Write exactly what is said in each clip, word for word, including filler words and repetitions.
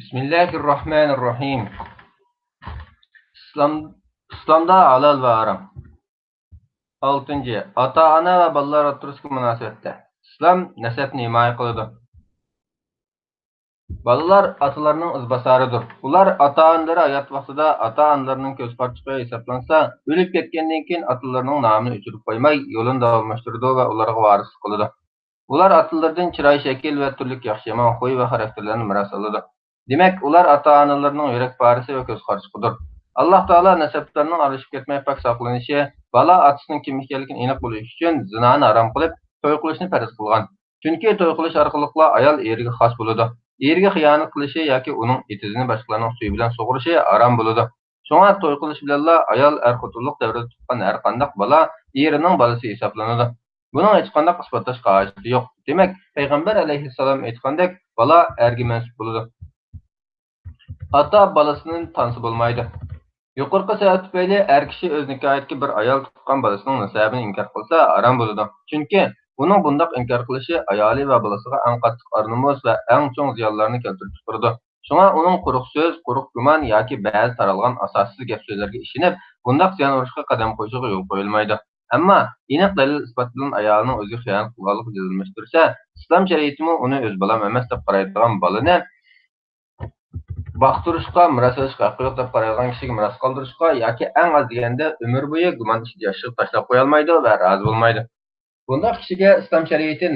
بىسمىللاھىررەھمانىررەھىم. ئىسلام، ئىسلامدا ھالال ۋە ھارام. ئالتىنچى، ئاتا-ئانا ۋە بالىلار ئوتتۇرىسىدىكى مۇناسىۋەتتە. ئىسلام نەسەبنى ھىمايە قىلىدۇ. بالىلار ئاتىلارنىڭ ئىزباسارىدۇر. ئۇلار ئاتا-ئانىلىرى ھايات ۋاقتىدا ئاتا-ئانىلىرىنىڭ كۆز قارىچۇقى ھېسابلانسا، ئۆلۈپ كەتكەندىن كېيىن ئاتىلىرىنىڭ نامىنى ئۆچۈرۈپ قويماي، يولىنى داۋاملاشتۇرىدۇ ۋە ئۇلارغا ۋارىسلىق قىلىدۇ. ئۇلار ئاتىلىرىدىن چىراي شەكىل ۋە تۈرلۈك ياخشى-يامان خۇي ۋە خاراكتېرلەرنى مىراس ئالىدۇ. دېمەك، ئۇلار ئاتا-ئانىلىرىنىڭ يۈرەك پارىسى ۋە كۆز قارىچۇقىدۇر. ئاللاھ تائالا نەسەبلەرنىڭ ئايرىلىشىپ كەتمەي پاك ساقلىنىشى، بالا ئاتىسىنىڭ كىم ئىكەنلىكىنى ئېنىق بىلىش ئۈچۈن زىنانى ھارام قىلىپ، توي قىلىشنى پەرز قىلغان. چۈنكى توي قىلىش ئارقىلىقلا ئايال ئېرىگە خاس بولىدۇ. ئېرىگە خىيانەت قىلىشى ياكى ئۇنىڭ ئېتىزىنى باشقىلارنىڭ سۈيى بىلەن سۇغۇرۇشى ھارام بولىدۇ. شۇڭا توي قىلىش بىلەنلا ئايال ئەر-خوتۇنلۇق دەۋرىدە تۇغقان ھەر قانداق بالا ئېرىنىڭ بالىسى ھېسابلىنىدۇ. بۇنىڭ ھېچقانداق ئىسپاتلاشقا ھاجىتى يوق. دېمەك، پەيغەمبەر ئەلەيھىسسالام ئېيتقاندەك، بالا ئەرگە مەنسۇپ بولىدۇ. ئاتا بالىسىنى تانسا بولمايدۇ. يۇقىرىقى سەۋەب تۈپەيلى ئەر كىشى ئۆز نىكاھىدىكى بىر ئايال تۇغقان بالىسىنىڭ نەسەبىنى ئىنكار قىلسا ھارام بولىدۇ. چۈنكى ئۇنىڭ بۇنداق ئىنكار قىلىشى ئايالى ۋە بالىسىغا ئەڭ قاتتىق ئار-نومۇس ۋە ئەڭ چوڭ زىيانلارنى كەلتۈرۈپ چىقىرىدۇ. شۇڭا ئۇنىڭ قۇرۇق سۆز، قۇرۇق گۇمان ياكى بەزى تارالغان ئاساسسىز گەپ-سۆزلەرگە ئىشىنىپ، بۇنداق زىيان ئۇرۇشقا قەدەم قويۇشىغا يول قويۇلمايدۇ. ئەمما ئېنىق دەلىل-ئىسپات بىلەن ئايالىنىڭ ئۆزىگە خىيانەت قىلغانلىقىنى جەزملەشتۈرسە، ئىسلام شەرىئىتىمۇ ئۇنى ئۆز بالام ئەمەس دەپ قارايدىغان بالىنى باقتۇرۇشقا، مىراس ئېلىشقا ھەققى يوق دەپ قارايدىغان كىشىگە مىراس قالدۇرۇشقا ياكى ئەڭ ئاز دېگەندە ئۆمۈر بويى گۇمان ئىچىدە ياشاشقا تاشلاپ قويالمايدۇ ۋە رازى بولمايدۇ. بۇنداق كىشىگە ئىسلام شەرىئىتى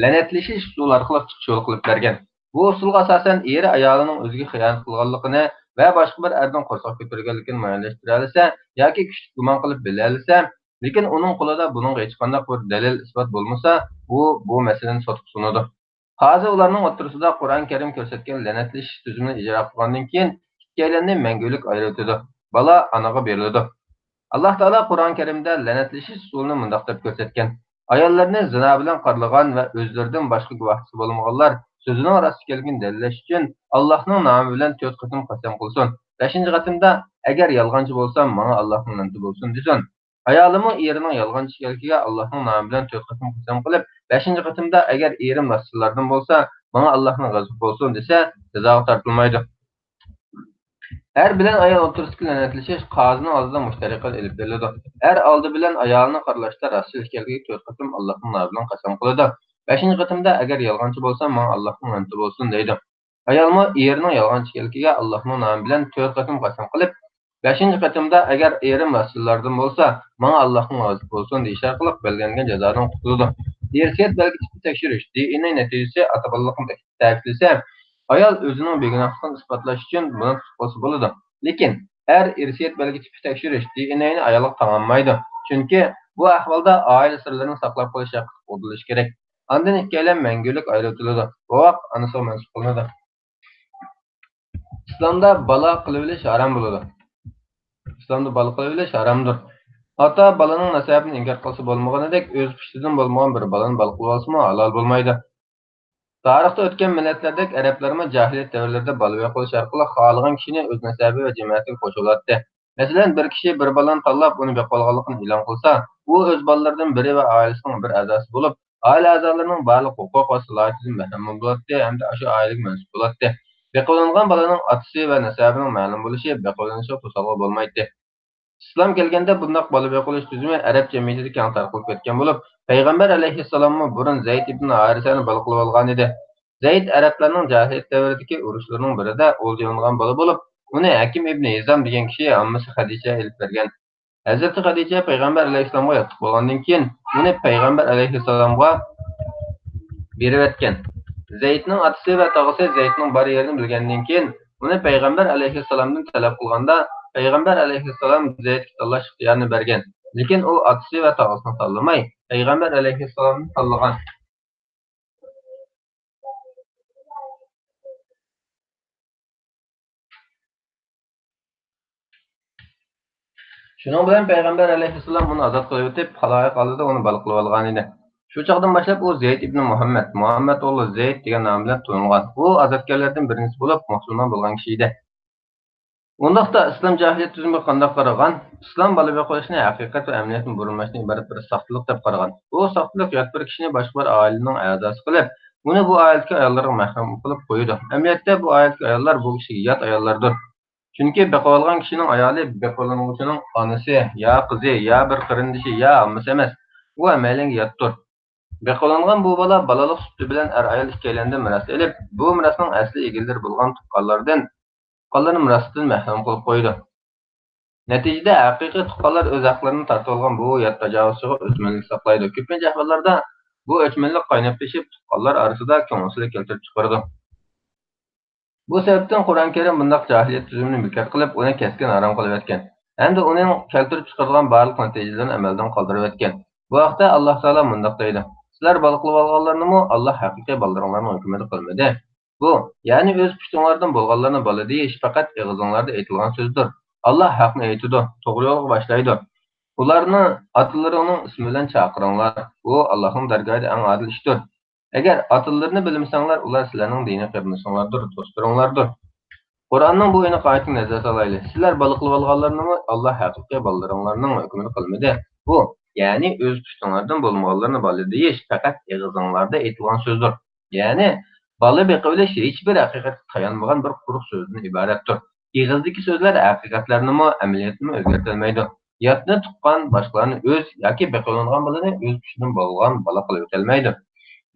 لەنەتلىشىش ئۇسۇلى ئارقىلىق چىقىش يولى قىلىپ بەرگەن. بۇ ئۇسۇلغا ئاساسەن، ئېرى ئايالىنىڭ ئۆزىگە خىيانەت قىلغانلىقىنى ۋە باشقا بىر ئەردىن قورساق كۆتۈرگەنلىكىنى مۇئەييەنلەشتۈرەلىسە ياكى كۈچلۈك گۇمان قىلىپ بىلەلىسە، لېكىن ئۇنىڭ قولىدا بۇنىڭغا ھېچقانداق بىر دەلىل-ئىسپات بولمىسا، ئۇ بۇ مەسىلىنى سوتقا سۇنىدۇ. قازى ئۇلارنىڭ ئوتتۇرىسىدا قۇرئان كەرىم كۆرسەتكەن لەنەتلىشىش تۈزۈمىنى ئىجرا قىلغاندىن كېيىن، ئىككىيلەننى مەڭگۈلۈك ئايرىۋېتىدۇ. بالا ئانىغا بېرىلىدۇ. ئاللاھ تائالا قۇرئان كەرىمدە لەنەتلىشىش ئۇسۇلىنى مۇنداق دەپ كۆرسەتكەن: ئاياللىرىنى زىنا بىلەن قارىلىغان ۋە ئۆزلىرىدىن باشقا گۇۋاھچىسى بولمىغانلار سۆزىنىڭ راست ئىكەنلىكىنى دەلىللەش ئۈچۈن، ئاللاھنىڭ نامى بىلەن تۆت قېتىم قەسەم قىلسۇن. بەشىنچى قېتىمدا، ئەگەر يالغانچى بولسام، ماڭا ئاللاھنىڭ لەنىتى بولسۇن، دېسۇن. ئايالىمۇ ئېرىنىڭ يالغانچى ئىكەنلىكىگە ئاللاھنىڭ نامى بىلەن تۆت قېتىم قەسەم قىلىپ، بەشىنچى قېتىمدا، ئەگەر ئېرىم راستچىلاردىن بولسا، ماڭا ئاللاھنىڭ غەزىپى بولسۇن، دېسە، جازاغا تارتىلمايدۇ. ئەر بىلەن ئايال ئوتتۇرىسىدىكى لەنەتلىشىش قازىنىڭ ئالدىدا مۇشۇ تەرىقىدە ئېلىپ بېرىلىدۇ. ئەر ئالدى بىلەن ئايالىنى قارىلاشتا راستچىل ئىكەنلىكىگە تۆت قېتىم ئاللاھنىڭ نامى بىلەن قەسەم قىلىدۇ. بەشىنچى قېتىمدا، ئەگەر يالغانچى بولسا، ماڭا ئاللاھنىڭ لەنىتى بولسۇن، دەيدۇ. ئايالمۇ ئېرىنىڭ يالغانچى ئىكەنلىكىگە ئاللاھنىڭ نامى بىلەن تۆت قېتىم قەسەم قىلىپ، بەشىنچى قېتىمدا، ئەگەر ئېرىم راستچىللاردىن بولسا، ماڭا ئاللاھنىڭ غەزىپى بولسۇن، دېيىش ئارقىلىق بەلگىلەنگەن جازادىن قۇتۇلىدۇ. ئىرسىيەت بەلگە تىپى تەكشۈرۈش، دى ئېن ئەي نەتىجىسى ئاتا-بالىلىقنى تەكىتلىسە، ئايال ئۆزىنىڭ بىگۇناھلىقىنى ئىسپاتلاش ئۈچۈن بۇنى تۇتۇپ قالسا بولىدۇ. لېكىن ئەر ئىرسىيەت بەلگە تىپى تەكشۈرۈش، دى ئېن ئەينى ئايالغا تاڭالمايدۇ. چۈنكى بۇ ئەھۋالدا ئائىلە سىرلىرىنى ساقلاپ قېلىش ھەققىدە ئۇدۇلىشى كېرەك. ئاندىن ئىككىيلەن مەڭگۈلۈك ئايرىۋېتىلىدۇ. بوۋاق ئانىسىغا مەنسۇپ قىلىنىدۇ. ئىسلامدا بالا قىلىۋېلىش ھارام بولىدۇ. ئىسلامدا بالا قىلىۋېلىش ھارامدۇر. ئاتا بالىنىڭ نەسەبىنى ئىنكار قىلسا بولمىغىنىدەك، ئۆز پۇشتىدىن بولمىغان بىر بالىنى بالا قىلىۋالسىمۇ ھالال بولمايدۇ. تارىختا ئۆتكەن مىللەتلەردەك ئەرەبلەرمۇ جاھىلىيەت دەۋرلىرىدە بالا بېقىۋېلىش ئارقىلىق خالىغان كىشىنى ئۆز نەسەبى ۋە جەمەتىگە قوشۇۋالاتتى. مەسىلەن، بىر كىشى بىر بالىنى تاللاپ، ئۇنى بېقىۋالغانلىقىنى ئېلان قىلسا، ئۇ ئۆز بالىلىرىدىن بىرى ۋە ئائىلىسىنىڭ بىر ئەزاسى بولۇپ، ئائىلە ئەزالىرىنىڭ بارلىق ھوقۇق ۋە سالاھىيىتىدىن مەھرۇم بولاتتى ھەمدە ئاشۇ ئائىلىگە مەنسۇپ بولاتتى. بېقىۋېلىنغان بالىنىڭ ئاتىسى ۋە نەسەبىنىڭ مەلۇم بولۇشى بېقىۋېلىنىشىغا توسالغۇ بولمايتتى. ئىسلام كەلگەندە بۇنداق بالا بېقىۋېلىش تۈزۈمى ئەرەب جەمئىيىتىدە كەڭ تارقىلىپ كەتكەن بولۇپ، پەيغەمبەر ئەلەيھىسسالاممۇ بۇرۇن زەيد ئىبن ھارىسەنى بالا قىلىۋالغانىدى. زەيد ئەرەبلەرنىڭ جاھىلىيەت دەۋرىدىكى ئۇرۇشلىرىنىڭ بىرىدە ئولجىلانغان بالا بولۇپ، ئۇنى ھەكىم ئىبن ھىزام دېگەن كىشى ھاممىسى خەدىچە ئېلىپ بەرگەن. ھەزرىتى خەدىچە پەيغەمبەر ئەلەيھىسسالامغا ياتلىق بولغاندىن كېيىن، ئۇنى پەيغەمبەر ئەلەيھىسسالامغا بېرىۋەتكەن. زەيدنىڭ ئاتىسى ۋە تاغىسى زەيدنىڭ بار يېرىنى بىلگەندىن كېيىن، ئۇنى پەيغەمبەر ئەلەيھىسسالامدىن تەلەپ قىلغاندا، پەيغەمبەر ئەلەيھىسسالام زەيدكە تاللاش ئىختىيارىنى بەرگەن. لېكىن ئۇ ئاتىسى ۋە تاغىسىنى تاللىماي، پەيغەمبەر ئەلەيھىسسالامنى تاللىغان. شۇنىڭ بىلەن پەيغەمبەر ئەلەيھىسسالام ئۇنى ئازاد قىلىۋېتىپ، خالايىق ئالدىدا ئۇنى بالا قىلىۋالغانىدى. شۇ چاغدىن باشلاپ ئۇ زەيد ئىبنى مۇھەممەد، مۇھەممەد ئوغلى زەيد دېگەن نام بىلەن تونۇلغان. ئۇ ئازادكارلاردىن بىرىنچىسى بولۇپ، مۇسۇلمان بولغان كىشى ئىدى. ئۇنداقتا ئىسلام جاھىلىيەت تۈزۈمىگە قانداق قارىغان؟ ئىسلام بالا بېقىۋېلىشنى ھەقىقەت ۋە ئەمەلىيەتتىن بۇرمىلاشتىن ئىبارەت بىر ساختىلىق دەپ قارىغان. بۇ ساختىلىق يات بىر كىشىنى باشقا بىر ئائىلىنىڭ ئەزاسى قىلىپ، ئۇنى بۇ ئائىلىدىكى ئاياللىرىغا مەھرۇم قىلىپ قويىدۇ. ئەمەلىيەتتە بۇ ئائىلىدىكى ئاياللار بۇ كىشىگە يات ئاياللاردۇر. چۈنكى بېقىۋالغان كىشىنىڭ ئايالى بېقىۋالغۇچىنىڭ ئانىسى يا قىزى يا بىر قېرىندىشى يا ھاممىسى ئەمەس. ئۇ ھەممەيلەنگە ياتتۇر. بېقىۋالغان بۇ بالا بالىلىق سۈپىتى بىلەن ئەر-ئايال ئىككىيلەندىن مىراس ئېلىپ، بۇ مىراسنىڭ ئەسلى ئىگىلىرى بولغان تۇغقانلاردىن، تۇغقانلارنى مىراستىن مەھرۇم قىلىپ قويىدۇ. نەتىجىدە، ھەقىقىي تۇغقانلار ئۆز ھەقلىرىنى تارتىۋالغان بۇ يات تاجاۋۇزچىغا ئۆچمەنلىك ساقلايدۇ. كۆپىنچە ئەھۋاللاردا بۇ ئۆچمەنلىك قايناپ تېشىپ، تۇغقانلار ئارىسىدا كۆڭۈلسىزلىك كەلتۈرۈپ چىقىرىدۇ. بۇ سەۋەبتىن قۇرئان كەرىم بۇنداق جاھىلىيەت تۈزۈمىنى بىكار قىلىپ، ئۇنى كەسكىن ھارام قىلىۋەتكەن ھەمدە ئۇنىڭ كەلتۈرۈپ چىقىرىدىغان بارلىق نەتىجىلىرىنى ئەمەلدىن قالدۇرۇۋەتكەن. بۇ ھەقتە ئاللاھ تائالا مۇنداق دەيدۇ: سىلەر بالا قىلىۋالغانلارنىمۇ ئاللاھ ھەقىقىي بالىلىرىڭلارنىڭ ھۆكمىدە قىلمىدى. بۇ، يەنى ئۆز پۇشتۇڭلاردىن بولغانلارنى بالا دېيىش پەقەت ئېغىزىڭلاردا ئېيتىلغان سۆزدۇر. ئاللاھ ھەقنى ئېيتىدۇ، توغرا يولغا باشلايدۇ. ئۇلارنى ئاتىلىرىڭنىڭ ئىسمى بىلەن چاقىرىڭلار. بۇ ئاللاھنىڭ دەرگاھىدا ئەڭ ئادىل ئىشتۇر. ئەگەر ئاتىلىرىنى بىلمىسەڭلار، ئۇلار سىلەرنىڭ دىنىي قېرىندىشىڭلاردۇر، دوستلىرىڭلاردۇر. قۇرئاننىڭ بۇ ئېنىق ئايىتىگە نەزەر سالايلى. سىلەر بالا قىلىۋالغانلارنىمۇ ئاللاھ ھەقىقىي بالىلىرىڭلارنىڭ ھۆكمىدە قىلمىدى. بۇ، يەنى ئۆز پۇشتۇڭلاردىن بولمىغانلارنى بالا دېيىش پەقەت ئېغىزىڭلاردا ئېيتىلغان سۆزدۇر. يەنى بالا بېقىۋېلىش ھېچبىر ھەقىقەتكە تايانمىغان بىر قۇرۇق سۆزدىن ئىبارەتتۇر. ئېغىزدىكى سۆزلەر ھەقىقەتلەرنىمۇ، ئەمەلىيەتنىمۇ ئۆزگەرتەلمەيدۇ. ياتنى تۇغقان باشقىلارنى ئۆز ياكى بېقىۋېلىنغان بالىنى ئۆز پۇشتىدىن بولغان بالا قىلىۋېتەلمەيدۇ.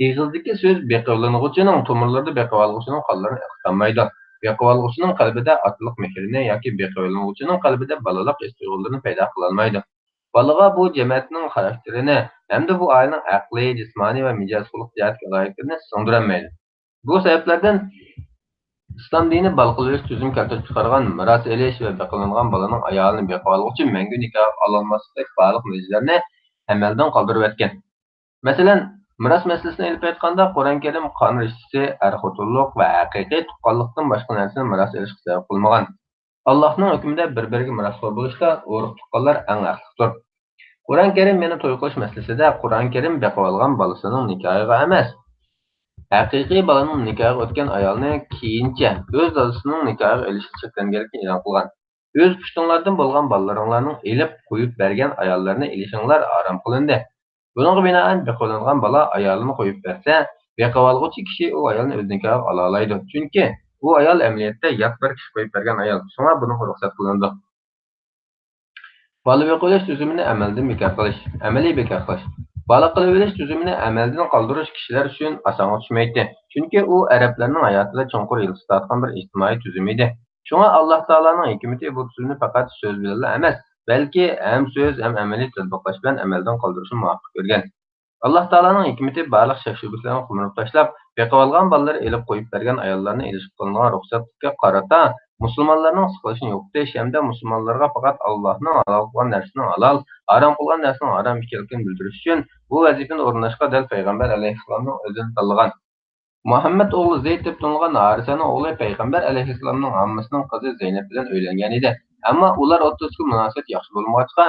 ئېغىزدىكى سۆز بېقىۋېلىنغۇچىنىڭ تومۇرلىرىدا بېقىۋالغۇچىنىڭ قانلىرىنى ئېقىتالمايدۇ. بېقىۋالغۇچىنىڭ قەلبىدە ئاتىلىق مېھرىنى ياكى بېقىۋېلىنغۇچىنىڭ قەلبىدە بالىلىق ھېس-تۇيغۇلىرىنى پەيدا قىلالمايدۇ. بالىغا بۇ جەمەتنىڭ خاراكتېرىنى ھەمدە بۇ ئائىلىنىڭ ئەقلىي، جىسمانىي ۋە مىجەز-خۇلق جەھەتتىكى ئالاھىدىلىكلىرىنى سىڭدۈرەلمەيدۇ. بۇ سەۋەبلەردىن ئىسلام دىنى بالا قىلىۋېلىش تۈزۈمى كەلتۈرۈپ چىقارغان مىراس ئېلىش ۋە بېقىۋېلىنغان بالىنىڭ ئايالىنى بېقىۋالغۇچى مەڭگۈ نىكاھقا ئالالماسلىقتەك بارلىق نەتىجىلەرنى ئەمەلدىن قالدۇرۇۋەتكەن. مەسىلەن، مىراس مەسىلىسىنى ئېلىپ ئېيتقاندا، قۇرئان كەرىم قان رىشتىسى، ئەر-خوتۇنلۇق ۋە ھەقىقىي تۇغقانلىقتىن باشقا نەرسىنى مىراس ئېلىشقا سەۋەب قىلمىغان. ئاللاھنىڭ ھۆكمىدە بىر-بىرىگە مىراسخور بولۇشتا ئۇرۇق-تۇغقانلار ئەڭ ھەقلىقتۇر. قۇرئان كەرىم يەنە توي قىلىش مەسىلىسىدە، قۇرئان كەرىم بېقىۋالغان بالىسىنىڭ نىكاھىغا ئەمەس، ھەقىقىي بالىنىڭ نىكاھىغا ئۆتكەن ئايالنى كېيىنچە ئۆز دادىسىنىڭ نىكاھىغا ئېلىشقا چەكلەنگەنلىكىنى ئېلان قىلغان. ئۆز پۇشتۇڭلاردىن بولغان بالىلىرىڭلارنىڭ ئېلىپ قويۇپ بەرگەن ئاياللىرىنى ئېلىشىڭلار ھارام قىلىندى. بۇنىڭغا بىنائەن، بېقىۋېلىنغان بالا ئايالىنى قويۇپ بەرسە، بېقىۋالغۇچى كىشى ئۇ ئايالنى ئۆز نىكاھىغا ئالالايدۇ. چۈنكى ئۇ ئايال ئەمەلىيەتتە يات بىر كىشى قويۇپ بەرگەن ئايال، شۇڭا بۇنىڭغا رۇخسەت قىلىنىدۇ. بالا بېقىۋېلىش تۈزۈمىنى ئەمەلدىن بىكار قىلىش، ئەمەلىي بىكار قىلىش. بالا قىلىۋېلىش تۈزۈمىنى ئەمەلدىن قالدۇرۇش كىشىلەر ئۈچۈن ئاسانغا چۈشمەيتتى. چۈنكى ئۇ ئەرەبلەرنىڭ ھاياتىدا چوڭقۇر يىلتىز تارتقان بىر ئىجتىمائىي تۈزۈم ئىدى. شۇڭا ئاللاھ تائالانىڭ ھېكمىتى بۇ تۈزۈمنى پەقەت سۆز بىلەنلا ئەمەس، بەلكى ھەم سۆز، ھەم ئەمەلىي تەتبىقلاش بىلەن ئەمەلدىن قالدۇرۇشنى مۇۋاپىق كۆرگەن. ئاللاھ تائالانىڭ ھېكمىتى بارلىق شەك-شۈبھىلەرنى قومۇرۇپ تاشلاپ، بېقىۋالغان بالىلىرى ئېلىپ قويۇپ بەرگەن ئاياللارنى ئېلىشقا قىلىنغان رۇخسەتلىككە قارىتا مۇسۇلمانلارنىڭ سىقىلىشىنى يوقىتىش ھەمدە مۇسۇلمانلارغا پەقەت ئاللاھنىڭ ھالال قىلغان نەرسىنىڭ ھالال، ھارام قىلغان نەرسىنىڭ ھارام ئىكەنلىكىنى بىلدۈرۈش ئۈچۈن بۇ ۋەزىپىنى ئورۇنداشقا دەل پەيغەمبەر ئەلەيھىسسالامنىڭ ئۆزىنى تاللىغان. مۇھەممەد ئوغلى زەيد دەپ تونۇلغان ھارىسەنىڭ ئوغلى پەيغەمبەر ئەلەيھىسسالامنىڭ ھاممىسىنىڭ قىزى زەينەپ بىلەن ئۆيلەنگەن ئىدى. ئەمما ئۇلار ئوتتۇرىسىدىكى مۇناسىۋەت ياخشى بولمىغاچقا،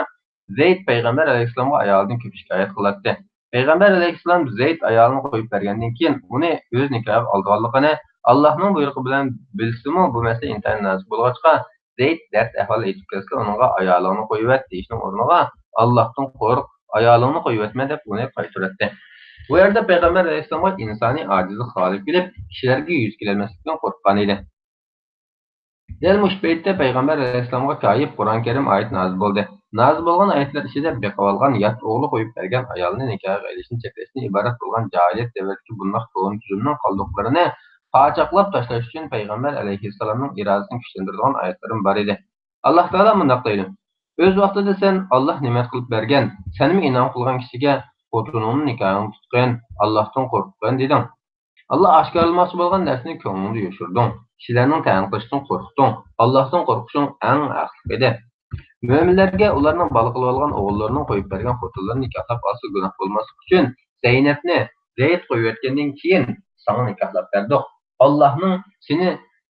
زەيد پەيغەمبەر ئەلەيھىسسالامغا ئايالىدىن كۆپ شىكايەت قىلاتتى. پەيغەمبەر ئەلەيھىسسالام زەيد ئايالىنى قويۇپ بەرگەندىن كېيىن ئۇنى ئۆز نىكاھىغا ئالىدىغانلىقىنى ئاللاھنىڭ بۇيرۇقى بىلەن بىلسىمۇ، بۇ مەسىلە ئىنتايىن نازۇك بولغاچقا، زەيد دەرد-ئەھۋال ئېيتىپ كەلسە، ئۇنىڭغا ئايالىڭنى قويۇۋەت دېيىشنىڭ ئورنىغا، ئاللاھتىن قورق، ئايالىڭنى قويۇۋەتمە دەپ ئۇنى قايتۇراتتى. بۇ يەردە پەيغەمبەر ئەلەيھىسسالامغا ئىنسانىي ئاجىزلىق غالىب كېلىپ، كىشىلەرگە يۈز كېلەلمەسلىكتىن قورققان ئىدى. دەل مۇشۇ پەيتتە پەيغەمبەر ئەلەيھىسسالامغا كايىپ قۇرئان كەرىم ئايىتى نازىل بولدى. نازىل بولغان ئايەتلەر ئىچىدە بېقىۋالغان يات ئوغلى قويۇپ بەرگەن ئايالنى نىكاھىغا ئېلىشنى چەكلەشتىن ئىبارەت بولغان جاھىلىيەت دەۋرىدىكى بۇنداق توغرا تۈزۈمنىڭ قالدۇقلىرىنى قاچاقلاپ تاشلاش ئۈچۈن پەيغەمبەر ئەلەيھىسسالامنىڭ ئىرادىسىنى كۈچلەندۈرىدىغان ئايەتلىرىمۇ بار ئىدى. ئاللاھ تائالا مۇنداق دەيدۇ: ئۆز ۋاقتىدا سەن ئاللاھ نېمەت قىلىپ بەرگەن، سەنمۇ ئىنئام قىلغان كىشىگە خوتۇنۇڭنى نىكاھىڭنى تۇتقىن، ئاللاھتىن قورققىن دېدىڭ. ئاللاھ ئاشكارىلىماقچى بولغان نەرسىنى كۆڭلۈڭدە يوشۇردۇڭ. كىشىلەرنىڭ تەئەن قىلىشىدىن قورقتۇڭ. ئاللاھتىن قورقۇشۇڭ ئەڭ ھەقلىق ئىدى. مۆمىنلەرگە ئۇلارنىڭ بالا قىلىۋالغان ئوغۇللىرىنىڭ قويۇپ بەرگەن خوتۇنلىرىنى نىكاھلاپ ئالسا گۇناھ بولماسلىقى ئۈچۈن زەينەپنى زەيد قويۇۋەتكەندىن كېيىن ساڭا نىكاھلاپ بەردۇق. ئاللاھنىڭ سېنى،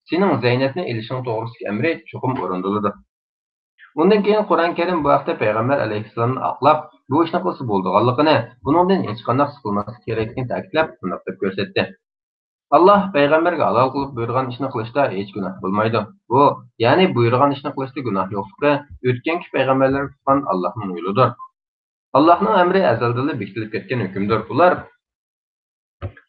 سېنىڭ زەينەپنى ئېلىشىڭ توغرىسىدىكى ئەمرى چوقۇم ئورۇندىلىدۇ. ئۇندىن كېيىن قۇرئان كەرىم بۇ ھەقتە پەيغەمبەر ئەلەيھىسسالامنى ئاقلاپ، بۇ ئىشنى قىلسا بولىدىغانلىقىنى، بۇنىڭدىن ھېچقانداق سىقىلماسلىق كېرەكلىكىنى تەكىتلەپ، مۇنداق دەپ كۆرسەتتى: ئاللاھ پەيغەمبەرگە ھالال قىلىپ بۇيرۇغان ئىشنى قىلىشتا ھېچ گۇناھ بولمايدۇ. بۇ، يەنى بۇيرۇغان ئىشنى قىلىشتا گۇناھ يوقلۇقى ئۆتكەنكى پەيغەمبەرلەرگە تۇتقان ئاللاھنىڭ يولىدۇر. ئاللاھنىڭ ئەمرى ئەزەلدىنلا بېكىتىلىپ كەتكەن ھۆكۈمدۇر. ئۇلار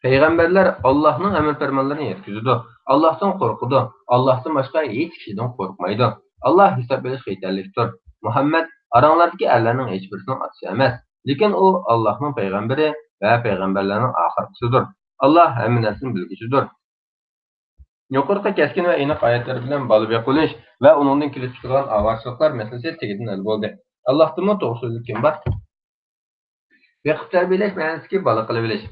پەيغەمبەرلەر ئاللاھنىڭ ئەمر پەرمانلىرىنى يەتكۈزىدۇ، ئاللاھتىن قورقىدۇ، ئاللاھتىن باشقا ھېچ كىشىدىن قورقمايدۇ. ئاللاھ ھېساب ئېلىشقا يېتەرلىكتۇر. مۇھەممەد، ئاراڭلاردىكى ئەرلەرنىڭ ھېچبىرسىنىڭ ئاتىسى ئەمەس، لېكىن ئۇ ئاللاھنىڭ پەيغەمبىرى ۋە پەيغەمبەرلەرنىڭ ئاخىرقىسىدۇر. ئاللاھ ھەممە نەرسىنى بىلگۈچىدۇر. يۇقىرىقى كەسكىن ۋە ئېنىق ئايەتلەر بىلەن بالا بېقىۋېلىش ۋە ئۇنىڭدىن كېلىپ چىقىدىغان ئاۋارىچىلىكلەر مەسىلىسى تېگىدىن ھەل بولدى. ئاللاھتىنمۇ توغرا سۆزلۈك كىم بار؟ بېقىپ تەربىيەلەش مەنىسىدىكى بالا قىلىۋېلىش.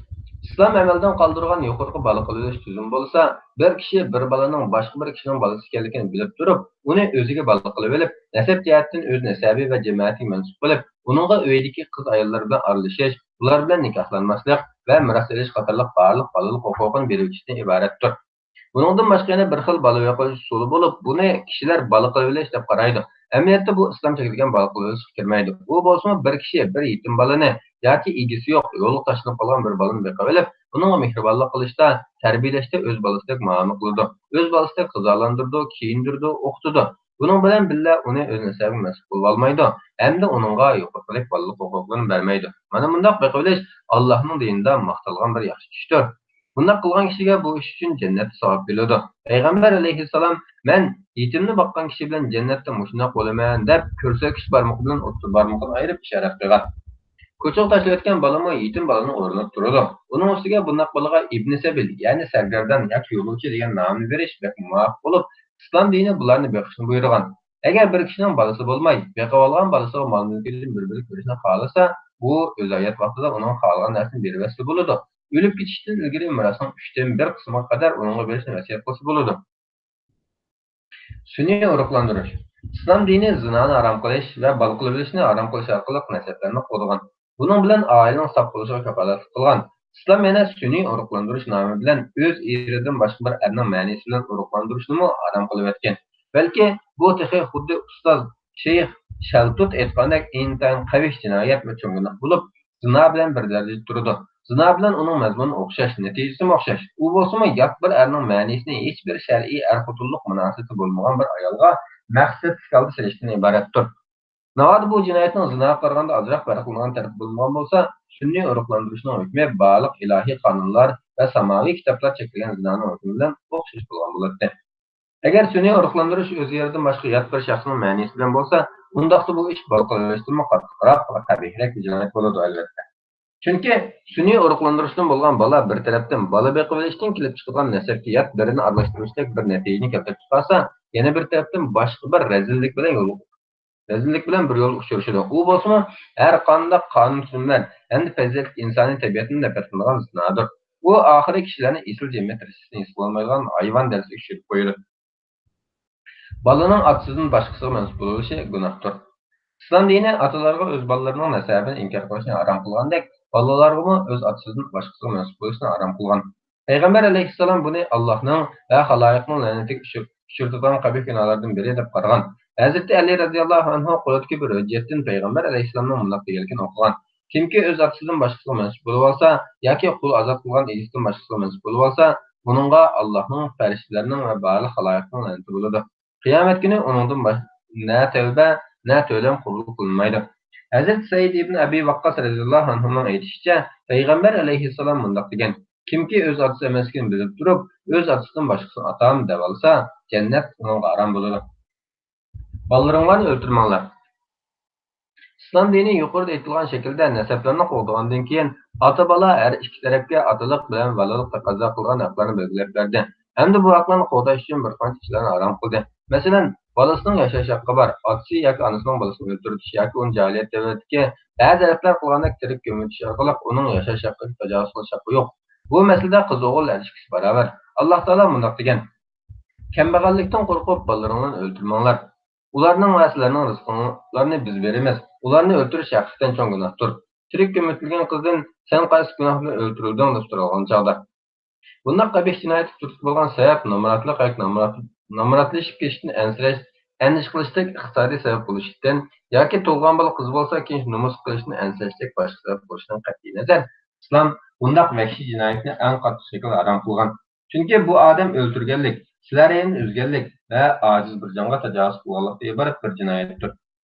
ئىسلام ئەمەلدىن قالدۇرغان يۇقىرىقى بالا قىلىۋېلىش تۈزۈمى بولسا، بىر كىشى بىر بالىنىڭ باشقا بىر كىشىنىڭ بالىسى ئىكەنلىكىنى بىلىپ تۇرۇپ، ئۇنى ئۆزىگە بالا قىلىۋېلىپ، نەسەب جەھەتتىن ئۆز نەسەبى ۋە جەمەتىگە مەنسۇپ قىلىپ، ئۇنىڭغا ئۆيدىكى قىز ئاياللار بىلەن ئارىلىشىش، ئۇلار بىلەن نىكاھلانماسلىق ۋە مىراس ئېلىش قاتارلىق بارلىق بالىلىق ھوقۇقىنى بېرىۋېتىشتىن ئىبارەتتۇر. بۇنىڭدىن باشقا يەنە بىر خىل بالا بېقىش ئۇسۇلى بولۇپ، بۇنى كىشىلەر بالا قىلىۋېلىش دەپ قارايدۇ. ئەمەلىيەتتە بۇ ئىسلام چەكلىگەن بالا قىلىۋېلىشقا كىرمەيدۇ. ئۇ بولسىمۇ بىر كىشى بىر يېتىم بالىنى ياكى ئىگىسى يوق، يولغا تاشلىنىپ قالغان بىر بالىنى بېقىۋېلىپ، ئۇنىڭغا مېھرىبانلىق قىلىشتا، تەربىيەلەشتە ئۆز بالىسىدەك مۇئامىلە قىلىدۇ. ئۆز بالىسىدەك غىزالاندۇرىدۇ، كىيىندۈرىدۇ، ئوقۇتىدۇ. بۇنىڭ بىلەن بىللە ئۇنى ئۆز نەسەبىگە مەنسۇپ قىلىۋالمايدۇ ھەمدە ئۇنىڭغا يۇقىرىقىدەك بالىلىق ھوقۇقلىرىنى بەرمەيدۇ. مانا مۇنداق بېقىۋېلىش ئاللاھنىڭ دىنىدا ماختالغان بىر ياخشى ئىشتۇر. بۇنداق قىلغان كىشىگە بۇ ئىش ئۈچۈن جەننەتتە ساۋاب بېرىلىدۇ. پەيغەمبەر ئەلەيھىسسالام، مەن يېتىمنى باققان كىشى بىلەن جەننەتتە مۇشۇنداق بولىمەن دەپ كۆرسەتكۈچ بارمىقى بىلەن ئوتتۇرا بارمىقىنى ئايرىپ ئىشارەت قىلغان. كوچىغا تاشلىۋەتكەن بالىمۇ يېتىم بالىنىڭ ئورنىدا تۇرىدۇ. ئۇنىڭ ئۈستىگە بۇنداق بالىغا ئىبنى سەبىل، يەنى سەرگەردان ياكى يولۇچى دېگەن نامنى بېرىش بەك مۇۋاپىق بولۇپ، ئىسلام دىنى بۇلارنى بېقىشنى بۇيرۇغان. ئەگەر بىر كىشىنىڭ بالىسى بولماي، بېقىۋالغان بالىسىغا مال-مۈلكىدىن بىر بۆلەك بېرىشنى خالىسا، ئۇ ئۆز ھايات ۋاقتىدا ئۇنىڭغا خالىغان نەرسىنى بېرىۋەتسە بولىدۇ. ئۆلۈپ كېتىشتىن ئىلگىرى مىراسنىڭ ئۈچتىن بىر قىسمىغا قەدەر ئۇنىڭغا بېرىشنى ۋەسىيەت قىلسا بولىدۇ. سۈنئىي ئورۇقلاندۇرۇش. ئىسلام دىنى زىنانى ھارام قىلىش ۋە بالا قىلىۋېلىشنى ھارام قىلىش ئارقىلىق نەسەبلەرنى قوغدىغان. بۇنىڭ بىلەن ئائىلىنىڭ ساپ بولۇشىغا كاپالەتلىك قىلغان. ئىسلام يەنە سۈنئىي ئورۇقلاندۇرۇش نامى بىلەن ئۆز ئېرىدىن باشقا بىر ئەرنىڭ مەنىسى بىلەن ئورۇقلاندۇرۇشنىمۇ ھارام قىلىۋەتكەن. بەلكى بۇ تېخى خۇددى ئۇستاز شەيخ شەلتۇت ئېيتقاندەك ئىنتايىن قەبىھ جىنايەت ۋە چوڭ گۇناھ بولۇپ، زىنا بىلەن بىر دەرىجىدە تۇرىدۇ. زىنا بىلەن ئۇنىڭ مەزمۇنى ئوخشاش، نەتىجىسىمۇ ئوخشاش. ئۇ بولسىمۇ يات بىر ئەرنىڭ مەنىسىنى ھېچبىر شەرئىي ئەر-خوتۇنلۇق مۇناسىۋىتى بولمىغان بىر ئايالغا مەقسەتلىك ھالدا سېلىشتىن ئىبارەتتۇر. ناۋادا بۇ جىنايەتنىڭ زىناغا قارىغاندا ئازراق پەرقلىنىدىغان تەرىپى بولمىغان بولسا، سۈنئىي ئورۇقلاندۇرۇشنىڭ ھۆكمى بارلىق ئىلاھىي قانۇنلار ۋە ساماۋىي كىتابلار چەكلىگەن زىنانىڭ ھۆكمى بىلەن ئوخشاش بولغان بولاتتى. ئەگەر سۈنئىي ئورۇقلاندۇرۇش ئۆز يېرىدىن باشقا يات بىر شەخسنىڭ مەنىسى بىلەن بولسا، ئۇنداقتا بۇ ئىش بالا قىلىۋېلىشتىنمۇ قاتتىقراق ۋە قەبىھرەك بىر جىنايەت بولىدۇ، ئەلۋەتتە. چۈنكى سۈنئىي ئورۇقلاندۇرۇشتىن بولغان بالا بىر تەرەپتىن بالا بېقىۋېلىشتىن كېلىپ چىقىدىغان نەسەبكە يات بىرىنى ئارىلاشتۇرۇشتەك بىر نەتىجىنى كەلتۈرۈپ چىقارسا، يەنە بىر تەرەپتىن باشقا بىر رەزىللىك بىلەن يول، رەزىللىك بىلەن بىر يولغا ئۇچرىشىدۇ. ئۇ بولسىمۇ ھەر قانداق قانۇن-تۈزۈملەر ھەمدە پەزىلەتلىك ئىنسانىي تەبىئەتنى نەپرەت قىلىدىغان زىنادۇر. ئۇ ئاخىرى كىشىلەرنى ئېسىل جەمئىيەت رىشتىسىنى ھېس قىلالمايدىغان ھايۋان دەرىجىسىگە چۈشۈرۈپ قويىدۇ. بالىنىڭ ئاتىسىدىن باشقىسىغا مەنسۇپ بولۇۋېلىشى گۇناھتۇر. ئىسلام دىنى ئاتىلارغا ئۆز بالىلىرىنىڭ نەسەبىنى ئىنكار قىلىشنى ھارام قىلغاندەك، بالىلارغىمۇ ئۆز ئاتىسىدىن باشقىسىغا مەنسۇپ بولۇشنى ھارام قىلغان. پەيغەمبەر ئەلەيھىسسالام بۇنى ئاللاھنىڭ ۋە خالايىقنىڭ لەنىتىگە ئۇچۇر-، ئۇچرىتىدىغان قەبىھ گۇناھلاردىن بىرى دەپ قارىغان. ھەزرىتى ئەلى رەزىياللاھۇ ئەنھۇ قولىدىكى بىر ھۆججەتتىن پەيغەمبەر ئەلەيھىسسالامنىڭ مۇنداق دېگەنلىكىنى ئوقۇغان. كىمكى ئۆز ئاتىسىدىن باشقىسىغا مەنسۇپ بولۇۋالسا ياكى قۇل ئازاد قىلغان ئىگىسىدىن باشقىسىغا مەنسۇپ بولۇۋالسا، ئۇنىڭغا ئاللاھنىڭ، پەرىشتىلەرنىڭ ۋە بارلىق خالايىقنىڭ لەنىتى بولىدۇ. قىيامەت كۈنى ئۇنىڭدىن باش-، نە تەۋبە، نە تۆلەم قوبۇل قىلىنمايدۇ. ھەزرىتى سەئىد ئىبن ئەبى ۋەققاس رەزىياللاھۇ ئەنھۇنىڭ ئېيتىشىچە، پەيغەمبەر ئەلەيھىسسالام مۇنداق دېگەن، كىمكى ئۆز ئاتىسى ئەمەسلىكىنى بىلىپ تۇرۇپ، ئۆز ئاتىسىدىن باشقىسىنى ئاتام دەۋالسا، جەننەت ئۇنىڭغا ھارام بولىدۇ. بالىلىرىڭلارنى ئۆلتۈرمەڭلار. ئىسلام دىنى يۇقىرىدا ئېيتىلغان شەكىلدە نەسەبلەرنى قوغدىغاندىن كېيىن، ئاتا-بالا ھەر ئىككى تەرەپكە ئاتىلىق بىلەن بالىلىق تەقەززا قىلىدىغان ھەقلەرنى بەلگىلەپ بەردى ھەمدە بۇ ھەقلەرنى قوغداش ئۈچۈن بىر قانچە ئىشلارنى ھارام قىلدى. مەسىلەن، بالىسىنىڭ ياشاش ھەققى بار، ئاتىسى ياكى ئانىسىنىڭ بالىسىنى ئۆلتۈرۈۋېتىش ياكى ئۇنى جاھىلىيەت دەۋرىدىكى بەزى ئەرەبلەر قىلغاندەك تىرىك كۆمۈۋېتىش ئارقىلىق ئۇنىڭ ياشاش ھەققىگە تاجاۋۇز قىلىش ھەققى يوق. بۇ مەسىلىدە قىز-ئوغۇل ھەر ئىككىسى باراۋەر. ئاللاھ تائالا مۇنداق دېگەن، كەمبەغەللىكتىن قورقۇپ بالىلىرىڭلارنى ئۆلتۈرمەڭلار. ئۇلارنىڭ ۋە سىلەرنىڭ رىزقىڭلارنى بىز بېرىمىز. ئۇلارنى ئۆلتۈرۈش ھەقىقەتەن چوڭ گۇناھتۇر. تىرىك كۆمۈۋېتىلگەن قىزدىن سەن قايسى گۇناھ بىلەن ئۆلتۈرۈلدۈڭ دەپ سورالغان چاغدا. بۇنداق قەبىھ جىنايەتكە تۈرتكە بولغان سەۋەب نامراتلىق ياكى نامرات-، نامراتلىشىپ كېتىشتىن ئەنسىرەش، ئەندىشە قىلىشتەك ئىقتىسادىي سەۋەب بولۇشتىن ياكى تۇغۇلغان بالا قىز بولسا كېيىن نومۇس قىلىشتىن ئەنسىرەشتەك باشقا سەۋەب بولۇشىدىن قەتئىينەزەر، ئىسلام بۇنداق ۋەھشىي جىنايەتنى ئەڭ قاتتىق شەكىلدە ھارام قىلغان. چۈنكى بۇ ئادەم ئۆلتۈرگەنلىك، سىلەر يەنە ئۈزگەنلىك ۋە ئاجىز بىر جانغا تاجاۋۇز قىلغانلىقتىن ئىبارەت بىر جىنايەتتۇر.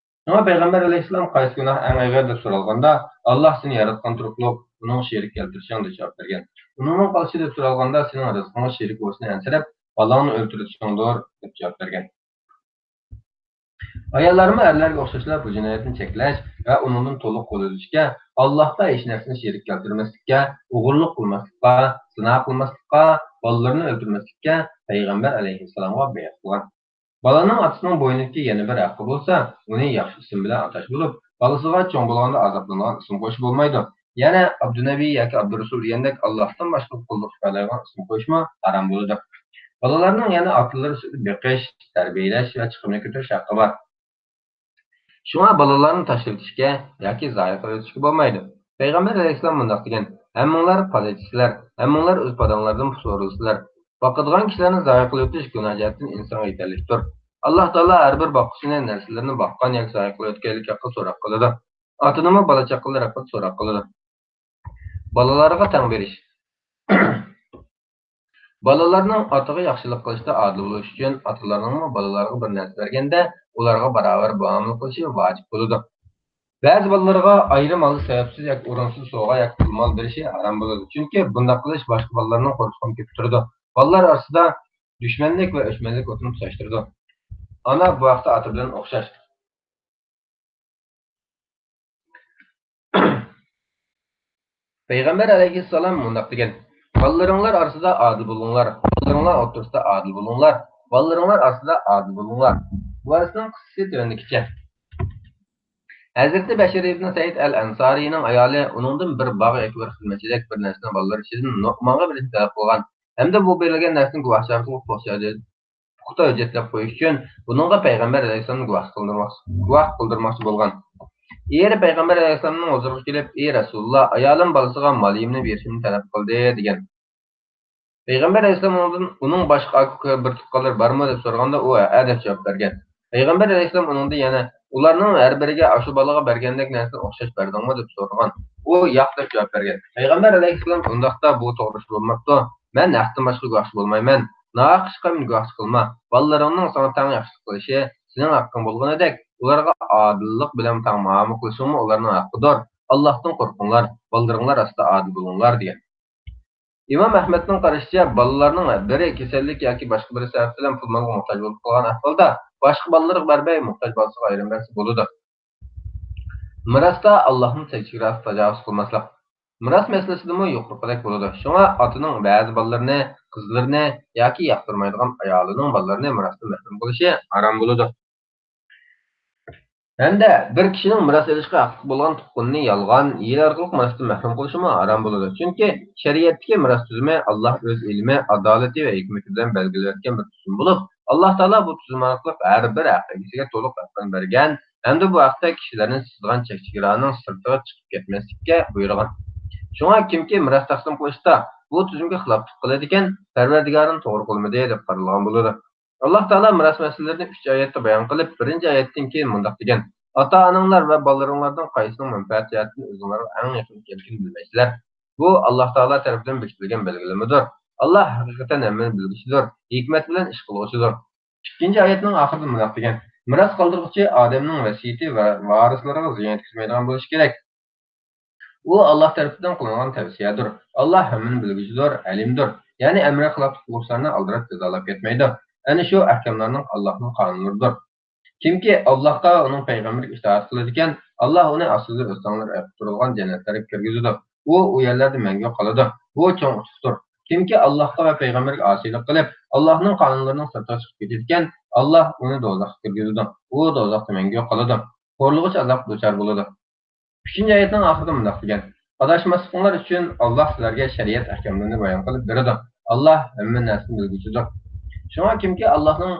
شۇڭا پەيغەمبەر ئەلەيھىسسالام قايسى گۇناھ ئەڭ ئېغىر دەپ سورالغاندا، ئاللاھ سېنى ياراتقان تۇرۇقلۇق، ئۇنىڭغا شېرىك كەلتۈرۈشۈڭ» دەپ جاۋاب بەرگەن. ئۇنىڭدىن قالسا دەپ سورالغاندا، سېنىڭ رىزقىڭغا شېرىك بولۇشنى ئەنسىرەپ، بالىڭنى ئۆلتۈرۈشۈڭدۇر دەپ جاۋاب بەرگەن. ئاياللارمۇ ئەرلەرگە ئوخشاشلا بۇ جىنايەتنى چەكلەش ۋە ئۇنىڭدىن تولۇق قۇتۇلۇشقا، ئاللاھقا ھېچ نەرسىنى شېرىك كەلتۈرمەسلىككە، ئوغرىلىق قىلماسلىققا، زىنا قىلماسلىققا، بالىلىرىنى ئۆلتۈرمەسلىككە پەيغەمبەر ئەلەيھىسسالامغا بەيئەت قىلغان. بالىنىڭ ئاتىسىنىڭ بوينىدىكى يەنە بىر ھەققى بولسا، ئۇنى ياخشى ئىسىم بىلەن ئاتاش بولۇپ، بالىسىغا چوڭ بولغاندا ئازابلىنىدىغان ئىسىم قويۇشى بولمايدۇ. يەنە ئابدۇنەبى ياكى ئابدۇرۇسۇل دېگەندەك ئاللاھتىن باشقىغا قۇللۇق ئىپادىلەيدىغان ئىسىم قويۇشمۇ ھارام بولىدۇ. بالىلارنىڭ يەنە ئاتىلىرى سۈپىتىدە بېقىش، تەربىيەلەش ۋە چىقىمنى كۆتۈرۈش ھەققى بار. شۇڭا بالىلارنى تاشلىۋېتىشكە ياكى زايە قىلىۋېتىشكە بولمايدۇ. پەيغەمبەر ئەلەيھىسسالام مۇنداق دېگەن: «ھەممىڭلار پاداچىسىلەر، ھەممىڭلار ئۆز پاداڭلاردىن سورىلىسىلەر. باقىدىغان كىشىلەرنى زايە قىلىۋېتىش گۇناھ جەھەتتىن ئىنسانغا يېتەرلىكتۇر. ئاللاھ تائالا ھەر بىر باققۇچىنى نەرسىلىرىنى باققان ياكى زايە قىلىۋەتكەنلىكى ھەققىدە سوراق قىلىدۇ. ئاتا-ئانىمۇ بالا-چاقىلىرى ھەققىدە سوراق قىلىدۇ.» بالىلارغا تەڭ بېرىش. بالىلارنىڭ ئاتىغا ياخشىلىق قىلىشتا ئادىل بولۇش ئۈچۈن، ئاتىلارنىڭمۇ بالىلارغا بىر نەرسە بەرگەندە، ئۇلارغا باراۋەر مۇئامىلە قىلىشى ۋاجىپ بولىدۇ. بەزى بالىلارغا ئايرىم ھالدا سەۋەبسىز ياكى ئورۇنسىز سوۋغا ياكى پۇل مال بېرىشى ھارام بولىدۇ، چۈنكى بۇنداق قىلىش باشقا بالىلارنىڭ قورسىقىنى كۆپتۈرىدۇ. بالىلار ئارىسىدا دۈشمەنلىك ۋە ئۆچمەنلىك ئوتىنى تۇتاشتۇرىدۇ. ئانا بۇ ھەقتە ئاتا بىلەن ئوخشاش. پەيغەمبەر ئەلەيھىسسالام مۇنداق دېگەن: «بالىلىرىڭلار ئارىسىدا ئادىل بولۇڭلار، بالىلىرىڭلار ئوتتۇرىسىدا ئادىل بولۇڭلار، بالىلىرىڭلار ئارىسىدا ئادىل بولۇڭلار.» بۇ ھەدىسنىڭ قىسسىسى تۆۋەندىكىچە. ھەزرىتى بەشىر ئىبن سەئىد ئەل ئەنسارىينىڭ ئايالى ئۇنىڭدىن بىر باغ ياكى بىر خىزمەتچىدەك بىر نەرسىنى بالىلىرى ئىچىدىن نوئمانغا بېرىشنى تەلەپ قىلغان ھەمدە بۇ بېرىلگەن نەرسىنى گۇۋاھچى ئارقىلىق پۇختا پۇختا ھۆججەتلەپ قويۇش ئۈچۈن بۇنىڭغا پەيغەمبەر ئەلەيھىسسالامنى گۇۋاھ قىلدۇرماق، گۇۋاھ قىلدۇرماقچى بولغان. ئېرى پەيغەمبەر ئەلەيھىسسالامنىڭ ھۇزۇرىغا كېلىپ: «ئى رەسۇلۇللا، ئايالىم بالىسىغا مالىيىمنى بېرىشىمنى تەلەپ قىلدى» دېگەن. پەيغەمبەر ئەلەيھىسسالام ئۇنىڭدىن: «ئۇنىڭ باشقا ئاكا-ئۇكا بىر تۇغقانلىرى بارمۇ؟» دەپ سورىغاندا، ئۇ: «ھەئە» دەپ جاۋاب بەرگەن. پەيغەمبەر ئەلەيھىسسالام ئۇنىڭدىن يەنە: «ئۇلارنىڭ ھەر بىرىگە ئاشۇ بالىغا بەرگەندەك نەرسىنى ئوخشاش بەردىڭمۇ؟» دەپ سورىغان. ئۇ: «ياق» دەپ جاۋاب بەرگەن. پەيغەمبەر ئەلەيھىسسالام: «ئۇنداقتا بۇ توغرا ئىش بولماپتۇ. مەن ھەقتىن باشقا گۇۋاھچى بولمايمەن. ناھەق ئىشقا مېنى گۇۋاھچى قىلما. بالىلىرىڭنىڭ ساڭا تەڭ ياخشىلىق قىلىشى سېنىڭ ھەققىڭ بولغىنىدەك، ئۇلارغا ئادىللىق بىلەن تەڭ مۇئامىلە قىلىشىڭمۇ ئۇلارنىڭ ھەققىدۇر. ئاللاھتىن قورقۇڭلار. بالىلىرىڭلار ئارىسىدا ئادىل بولۇڭلار» دېگەن. ئىمام ئەھمەدنىڭ قارىشىچە، بالىلارنىڭ بىرى كېسەللىك ياكى باشقا بىر سەۋەب بىلەن پۇل مالغا موھتاج بولۇپ قالغان ئەھۋالدا، باشقا بالىلىرىغا بەرمەي، موھتاج بالىسىغا ئايرىم بەرسە بولىدۇ. مىراستا ئاللاھنىڭ چەك-چېگراسىغا تاجاۋۇز قىلماسلىق. مىراس مەسىلىسىدىمۇ يۇقىرىقىدەك بولىدۇ. شۇڭا ئاتىنىڭ بەزى بالىلىرىنى، قىزلىرىنى ياكى ياقتۇرمايدىغان ئايالىنىڭ بالىلىرىنى مىراستىن مەھرۇم قىلىشى ھارام بولىدۇ. ھەمدە بىر كىشىنىڭ مىراس ئېلىشقا ھەقلىق بولغان تۇغقىنىنى يالغان ھىيلە ئارقىلىق مىراستىن مەھرۇم قىلىشىمۇ ھارام بولىدۇ. چۈنكى شەرىئەتتىكى مىراس تۈزۈمى ئاللاھ ئۆز ئىلمى، ئادالىتى ۋە ھېكمىتى بىلەن بەلگىلىۋەتكەن بىر تۈزۈم بولۇپ، ئاللاھ تائالا بۇ تۈزۈم ئارقىلىق ھەر بىر ھەق ئىگىسىگە تولۇق ھەقلەرنى بەرگەن ھەمدە بۇ ھەقتە كىشىلەرنى سىزغان چەك-چېگرانىڭ سىرتىغا چىقىپ كەتمەسلىككە بۇيرۇغان. شۇڭا كىمكى مىراس تەقسىم قىلىشتا بۇ تۈزۈمگە خىلاپلىق قىلىدىكەن، پەرۋەردىگارىنى توغرا قىلمىدى دەپ قارىلىدىغان بولىدۇ. ئاللاھ تائالا مىراس مەسىلىلىرىنى ئۈچ ئايەتتە بايان قىلىپ، بىرىنچى ئايەتتىن كېيىن مۇنداق دېگەن: «ئاتا-ئاناڭلار ۋە بالىلىرىڭلاردىن قايسىنىڭ مەنپەئەت جەھەتتىن ئۆزۈڭلارغا ئەڭ يېقىن ئىكەنلىكىنى بىلمەيسىلەر. بۇ ئاللاھ تائالا تەرىپىدىن بېكىتىلگەن بەلگىلىمىدۇر. ئاللاھ ھەقىقەتەن ھەممىنى بىلگۈچىدۇر، ھېكمەت بىلەن ئىش قىلغۇچىدۇر.» ئىككىنچى ئايەتنىڭ ئاخىرىدا مۇنداق دېگەن: «مىراس قالدۇرغۇچى ئادەمنىڭ ۋەسىيىتى ۋە ۋارىسلىرىغا زىيان يەتكۈزمەيدىغان بولۇشى كېرەك. ئۇ ئاللاھ تەرىپىدىن قىلىنغان تەۋسىيەدۇر. ئاللاھ ھەممىنى بىلگۈچىدۇر، ھەلىمدۇر.» يەنى ئەمرىگە خىلاپلىق قىلغۇچىلارنى ئالدىراپ جازالاپ كەتمەيدۇ. ئەنە شۇ ئەھكاملارنىڭ ئاللاھنىڭ قانۇنلىرىدۇر. كىمكى ئاللاھقا ۋە ئۇنىڭ پەيغەمبىرىگە ئىتائەت قىلىدىكەن، ئاللاھ ئۇنى ئاستىدا ئۆز تاڭلىرى ئېقىپ تۇرىدىغان جەننەتلەرگە كىرگۈزىدۇ. ئۇ ئۇ يەرلەردە مەڭگۈ قالىدۇ. بۇ چوڭ ئۇتۇقتۇر. كىمكى ئاللاھقا ۋە پەيغەمبىرگە ئاسىيلىق قىلىپ، ئاللاھنىڭ قانۇنلىرىنىڭ سىرتىغا چىقىپ كېتىدىكەن، ئاللاھ ئۇنى دوزاخقا كىرگۈزىدۇ. ئۇ دوزاختا مەڭگۈ قالىدۇ. خورلىغۇچ ئازابقا دۇچار بولىدۇ. ئۈچىنچى ئايەتنىڭ ئاخىرىدا مۇنداق دېگەن: «ئاداشماسلىقىڭلار ئۈچۈن ئاللاھ سىلەرگە شەرىئەت ئەھكاملىرىنى بايان قىلىپ بېرىدۇ. ئاللاھ ھەممە نەرسىنى بىلگۈچىدۇر.» شۇڭا كىمكى ئاللاھنىڭ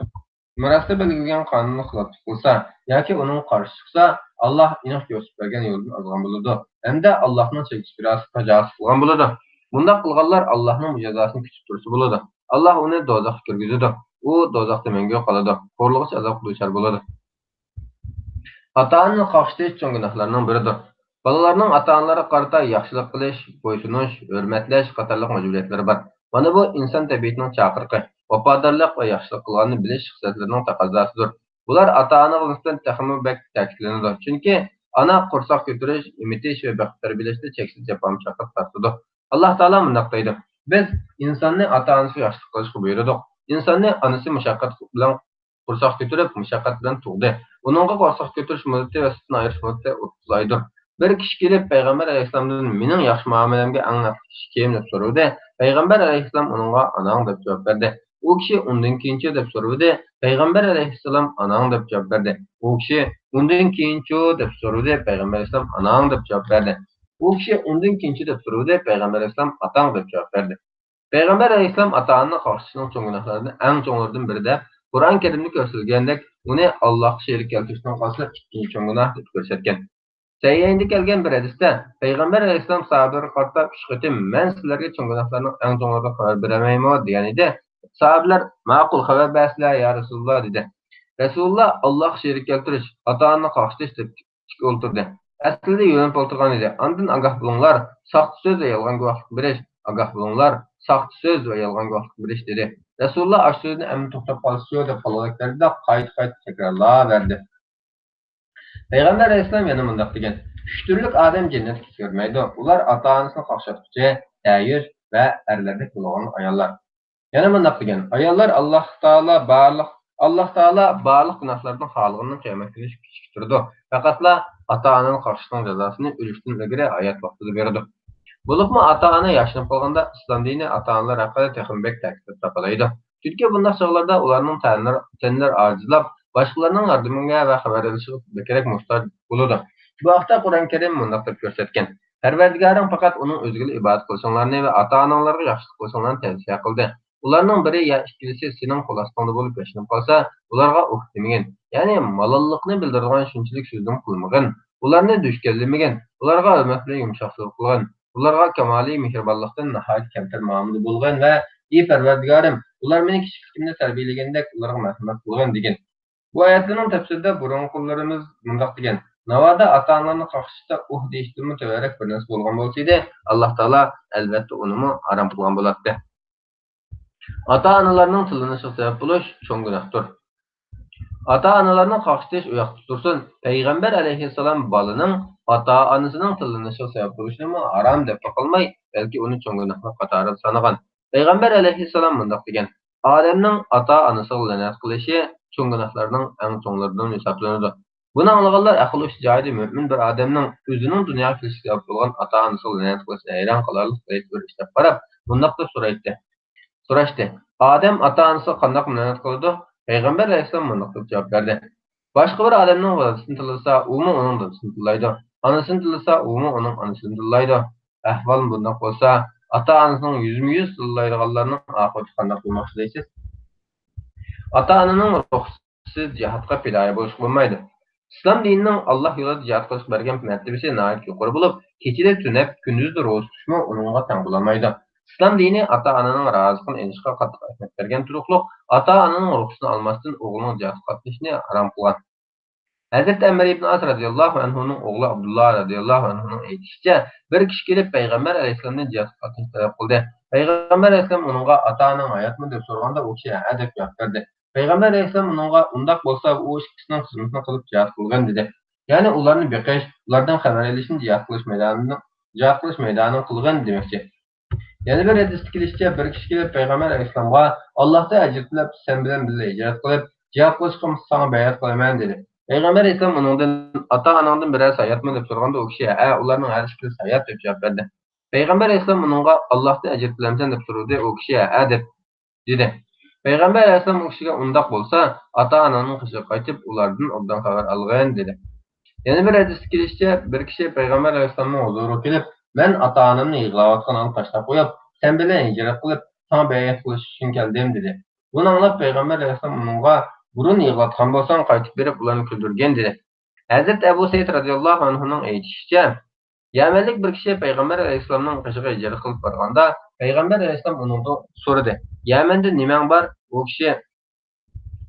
مىراستا بەلگىلىگەن قانۇنىغا خىلاپلىق قىلسا ياكى ئۇنىڭغا قارشى چىقسا، ئاللاھ ئېنىق كۆرسىتىپ بەرگەن يولدىن ئازغان بولىدۇ ھەمدە ئاللاھنىڭ چەكلىك تاجاۋۇز قىلغان بولىدۇ. بۇنداق قىلغانلار ئاللاھنىڭ جازاسىنى كۈتۈپ تۇرسا بولىدۇ. ئاللاھ ئۇنى دوزاخقا كىرگۈزىدۇ. ئۇ دوزاختا مەڭگۈ قالىدۇ. خورلىغۇچ ئازابقا دۇچار بولىدۇ. ئاتا-ئانىنى قاقشىتىش چوڭ گۇناھلارنىڭ بىرىدۇر. بالىلارنىڭ ئاتا-ئانىلارغا قارىتا ياخشىلىق قىلىش، بويسۇنۇش، ھۆرمەتلەش قاتارلىق مەجبۇرىيەتلىرى بار. مانا بۇ ئىنسان تەبىئىتىنىڭ چاقىرىقى، ۋاپادارلىق ۋە ياخشىلىق قىلغاننى بىلىش خىسلەتلىرىنىڭ تەقەززاسىدۇر. بۇلار ئاتا-ئانىغا نىسبەتەن تېخىمۇ بەك تەكىتلىنىدۇ. چۈنكى ئانا قورساق كۆتۈرۈش، ئېمىتىش ۋە بەخت تەربىيەلەشتە چەكسىز جاپا مۇشەققەت تارتىدۇ. ئاللا تائالا مۇنداق دەيدۇ: بىز ئىنساننى ئاتا-ئانىسىغا ياخشىلىق قىلىشقا بۇيرۇدۇق. ئىنساننى ئانىسى مۇشەققەت بىلەن قورساق كۆتۈرۈپ، مۇشەققەت بىلەن تۇغدى. ئۇنىڭغا قورساق كۆتۈرۈش مۇددىتى ۋە سۈتتىن ئايرىش مۇددىتى ئوتتۇز ئايدۇر. بىر كىشى كېلىپ پەيغەمبەر ئەلەيھىسسالامدىن: «مېنىڭ ياخشى مۇئامىلەمگە ئەڭ نەپلىك ئىش كىم؟» دەپ سورىدى. پەيغەمبەر ئەلەيھىسسالام ئۇنىڭغا: «ئاناڭ» دەپ جاۋاب بەردى. ئۇ كىشى: «ئۇندىن كېيىنچۇ؟» دەپ سورىدى. پەيغەمبەر ئەلەيھىسسالام: «ئاناڭ» دەپ جاۋاب بەردى. ئۇ كىشى: «ئۇندىن كېيىنچۇ؟» دەپ سورىدى. پەيغەمبەر ئەلەيھىسسالام: «ئاناڭ» دەپ جاۋاب بەردى. ئۇ كىشى: «ئۇندىن كېيىنچۇ؟» دەپ سورىدى. پەيغەمبەر ئەلەيھىسسالام: «ئاتاڭ» دەپ جاۋاب بەردى. پەيغەمبەر ئەلەيھىسسالام ئاتا-ئانىنى قاقشىتىشنىڭ چوڭ گۇناھلاردىن، ئەڭ چوڭلىرىدىن بىرى دەپ، قۇرئان كەرىمدە كۆرسىتىلگەندەك، ئۇنى ئاللاھقا شېرىك كەلتۈرۈشتىن قالسا ئىككىنچى چوڭ گۇناھ دەپ كۆرسەتكەن. سەھىھەيندە كەلگەن بىر ھەدىستە پەيغەمبەر ئەلەيھىسسالام ساھابىلەرگە قارىتا ئۈچ قېتىم: «مەن سىلەرگە چوڭ گۇناھلارنىڭ ئەڭ چوڭلىرىدىن خەۋەر بېرەلمەيمۇ؟» دېگەن ئىدى. ساھابىلەر: «ماقۇل، خەۋەر بەرسىلە، يا رەسۇلاللا» دېدى. رەسۇلاللا: «ئاللاھقا شېرىك كەلتۈرۈش، ئاتا-ئانىنى قاقشىتىش» دەپ تىك ئولتۇردى. ئەسلىدە يۆلىنىپ ئولتۇرغان ئىدى. ئاندىن: «ئاگاھ بولۇڭلار، ساختا سۆز ۋە يالغان گۇۋاھلىق بېرىش، ئاگاھ بولۇڭلار، ساختا سۆز ۋە يالغان گۇۋاھلىق بېرىش» دېدى. رەسۇلاللا: «ئاشۇ سۆزنى ئەمدى توختاپ قالسىچۇ» دەپ خالىغۇدەك دەردىدە قايتا-قايتا تەكرارلاۋەردى. پەيغەمبەر ئەلەيھىسسالام يەنە مۇنداق دېگەن: «ئۈچ تۈرلۈك ئادەم جەننەتكە كىرمەيدۇ. ئۇلار ئاتا-ئانىسىنى قاقشاتقۇچى، دەيۇس ۋە ئەرلەردەك بولغان ئاياللار.» يەنە مۇنداق دېگەن: «ئاياللار ئاللاھ تائالا بارلىق، ئاللاھ تائالا بارلىق گۇناھلاردىن خالىغىنىنى قىيامەت كۈنى كېچىكتۈرىدۇ. پەقەتلا ئاتا-ئانىنى قاقشىتىشنىڭ جازاسىنى ئۆلۈشتىن ئىلگىرى ھايات ۋاقتىدا بېرىدۇ.» بولۇپمۇ ئاتا-ئانا ياشىنىپ قالغاندا ئىسلام دىنى ئاتا-ئانىلار ھەققىدە تېخىمۇ بەك تەكىتلەپ تاپىلايدۇ. چۈنكى بۇنداق چاغلاردا ئۇلارنىڭ تەنلىرى، تەنلىرى ئاجىزلاپ، باشقىلارنىڭ ياردىمىگە ۋە خەۋەر ئېلىشىغا بەكرەك موھتاج بولىدۇ. بۇ ھەقتە قۇرئان كەرىم مۇنداق دەپ كۆرسەتكەن: «پەرۋەردىگارىڭ پەقەت ئۇنىڭ ئۆزىگىلا ئىبادەت قىلىشىڭلارنى ۋە ئاتا-ئاناڭلارغا ياخشىلىق قىلىشىڭلارنى تەۋسىيە قىلدى. ئۇلارنىڭ بىرى يا ئىككىلىسى سېنىڭ قول ئاستىڭدا بولۇپ ياشىنىپ قالسا، ئۇلارغا ئۇھ دېمىگىن، يەنى مالاللىقنى بىلدۈرىدىغان شۇنچىلىك سۆزنىمۇ قىلمىغىن. ئۇلارنى دۈشكەنلىمىگىن، ئۇلارغا ھۆرمەت بىلەن يۇمشاق سۆز قىلغىن. ئۇلارغا كامالىي مېھرىبانلىقتىن ناھايىتى كەمتەر مۇئامىلىدە بولغىن ۋە، ئى پەرۋەردىگارىم، ئۇلار مېنى كىچىكلىكىمدە تەربىيەلىگەندەك، ئۇلارغا مەرھەمەت قىلغىن» دېگەن. بۇ ئايەتلەرنىڭ تەپسىرىدە بۇرۇنقىلىرىمىز مۇنداق دېگەن: «ناۋادا ئاتا-ئانىلارنى قاقشىتىشتا ئۇھ دېيىشتىنمۇ تۆۋەنرەك بىر نەرسە بولغان بولسىدى، ئاللاھ تائالا ئەلۋەتتە ئۇنىمۇ ھارام قىلغان بولاتتى.» ئاتا-ئانىلارنىڭ تىللىنىشىغا سەۋەب بولۇش چوڭ گۇناھتۇر. ئاتا-ئانىلارنى قاقشىتىش ئۇ ياقتا تۇرسۇن، پەيغەمبەر ئەلەيھىسسالام بالىنىڭ ئاتا-ئانىسىنىڭ تىللىنىشىغا سەۋەب بولۇشنىمۇ ھارام دەپلا قالماي، بەلكى ئۇنى چوڭ گۇناھلار قاتارىدا سانىغان. پەيغەمبەر ئەلەيھىسسالام مۇنداق دېگەن: «ئادەمنىڭ ئاتا-ئانىسىغا لەنەت قىلىشى چوڭ گۇناھلارنىڭ ئەڭ چوڭلىرىدىن ھېسابلىنىدۇ.» بۇنى ئاڭلىغانلار ئەقىل ھوشى جايىدا مۆمىن بىر ئادەمنىڭ ئۆزىنىڭ دۇنياغا كېلىشىگە سەۋەب بولغان ئاتا-ئانىسىغا لەنەت قىلىشى ھەيران قالارلىق غەلىتە بىر ئىش دەپ قاراپ، مۇنداق دەپ سورايتتى، سوراشتى: «ئادەم ئاتا-ئانىسىغا قانداق لەنەت قىلىدۇ؟» پەيغەمبەر ئەلەيھىسسالام مۇنداق دەپ جاۋاب بەردى: «باشقا بىر ئادەمنىڭ دادىسىنى تىللىسا، ئۇمۇ ئۇنىڭ دادىسىنى تىللايدۇ، ئانىسىنى تىللىسا، ئۇمۇ ئۇنىڭ ئانىسىنى تىللايدۇ. ئەھۋال بۇنداق بولسا، ئاتا-ئانىسىنىڭ يۈزمۇ يۈز تىللايدىغانلارنىڭ ئاقىۋىتى قانداق بولماقچى دەيسىز؟ ئاتا-ئانىنىڭ روھى سىز جىھادقا پىدائىي بولۇشقا بولمايدۇ. ئىسلام دىنىنىڭ ئاللاھ يولىدا جىھاد قىلىشقا بەرگەن مەرتىۋىسى ناھايىتى يۇقىرى بولۇپ، كېچىدە تۈنەپ، كۈندۈزدە روزا تۇتۇشمۇ ئۇنىڭغا تەڭ بولالمايدۇ. ئىسلام دىنى ئاتا-ئانىنىڭ رازىلىقىنى ئېلىشقا قاتتىق ئەھمىيەت بەرگەن تۇرۇقلۇق، ئاتا-ئانىنىڭ رۇخسىتىنى ئالماستىن ئوغلىنىڭ جىھادقا قاتنىشىشىنى ھارام قىلغان. ھەزرىتى ئەمر ئىبن ئاس رەزىياللاھۇ ئەنھۇنىڭ ئوغلى ئابدۇللا رەزىياللاھۇ ئەنھۇنىڭ ئېيتىشىچە، بىر كىشى كېلىپ پەيغەمبەر ئەلەيھىسسالامدىن جىھادقا قاتنىشىشنى تەلەپ قىلدى. پەيغەمبەر ئەلەيھىسسالام ئۇنىڭغا: «ئاتا-ئاناڭ ھاياتمۇ؟» دەپ سورىغاندا، ئۇ كىشى: «ھەئە» دەپ جاۋاب بەردى. پەيغەمبەر ئەلەيھىسسالام ئۇنىڭغا: «ئۇنداق بولسا، ئۇ ئىككىسىنىڭ خىزمىتىنى قىلىپ جىھاد قىلغىن» دېدى. يەنى ئۇلارنى بېقىش، ئۇلاردىن خەۋەر ئېلىشنى جىھاد قىلىش مەيدانىنىڭ، جىھاد قىلىش مەيدانىنى قىلغىن دېمەكچى. يەنە بىر ھەدىستە كېلىشىچە، بىر كىشى كېلىپ پەيغەمبەر ئەلەيھىسسالامغا: «ئاللاھتا ئەجىر تىلەپ، سەن بىلەن بىللە ھىجرەت قىلىپ، جىھاد قىلىشقا ساڭا بەيئەت قىلىمەن» دېدى. پەيغەمبەر ئەلەيھىسسالام ئۇنىڭدىن: «ئاتا-ئاناڭدىن بىرەرسى ھاياتمۇ؟» دەپ سورىغاندا، ئۇ كىشى: «ھەئە، ئۇلارنىڭ ھەر ئىككىلىسى ھايات» دەپ جاۋاب بەردى. پەيغەمبەر ئەلەيھىسسالام ئۇنىڭغا: «ئاللاھتا ئەجىر تىلەمسەن؟» دەپ سورىدى. ئۇ كىشى: «ھەئە» دەپ دېدى. پەيغەمبەر ئەلەيھىسسالام ئۇ كىشىگە: «ئۇنداق بولسا، ئاتا-ئاناڭنىڭ قېشىغا قايتىپ، ئۇلاردىن ئوبدان خەۋەر ئالغىن» دېدى. يەنە بىر ھەدىستە كېلىشىچە، بىر كىشى پەيغەمبەر ئەلەيھىسسالامنىڭ ھۇزۇرىغا كېلىپ: «مەن ئاتا-ئانامنى يىغلاۋاتقىنىنى تاشلاپ قويۇپ، سەن بىلەن ھىجرەت قىلىپ، ساڭا بەيئەت قىلىش ئۈچۈن كەلدىم» دېدى. بۇنى ئاڭلاپ پەيغەمبەر ئەلەيھىسسالام ئۇنىڭغا: «بۇرۇن يىغلاتقان بولساڭ، قايتىپ بېرىپ ئۇلارنى كۈلدۈرگىن» دېدى. ھەزرىتى ئەبۇ سەئىد رەزىياللاھۇ ئەنھۇنىڭ ئېيتىشىچە، يەمەنلىك بىر كىشى پەيغەمبەر ئەلەيھىسسالامنىڭ قېشىغا ھىجرەت قىلىپ بارغاندا، پەيغەمبەر ئەلەيھىسسالام ئۇنىڭدىن سورىدى: «يەمەندە نېمەڭ بار؟» ئۇ كىشى: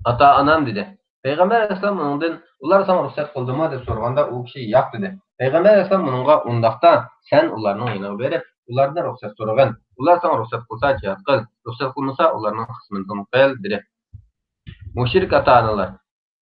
«ئاتا-ئانام» دېدى. پەيغەمبەر ئەلەيھىسسالام ئۇنىڭدىن: «ئۇلار ساڭا رۇخسەت قىلدىمۇ؟» دەپ سورىغاندا، ئۇ كىشى: «ياق» دېدى. پەيغەمبەر ئەلەيھىسسالام ئۇنىڭغا: «ئۇنداقتا، سەن ئۇلارنىڭ يېنىغا بېرىپ، ئۇلاردىن رۇخسەت سورىغىن. ئۇلار ساڭا رۇخسەت قىلسا، جىھاد قىل، رۇخسەت قىلمىسا، ئۇلارنىڭ خىزمىتىنى قىل» دېدى. مۇشرىك ئاتا-ئانىلار.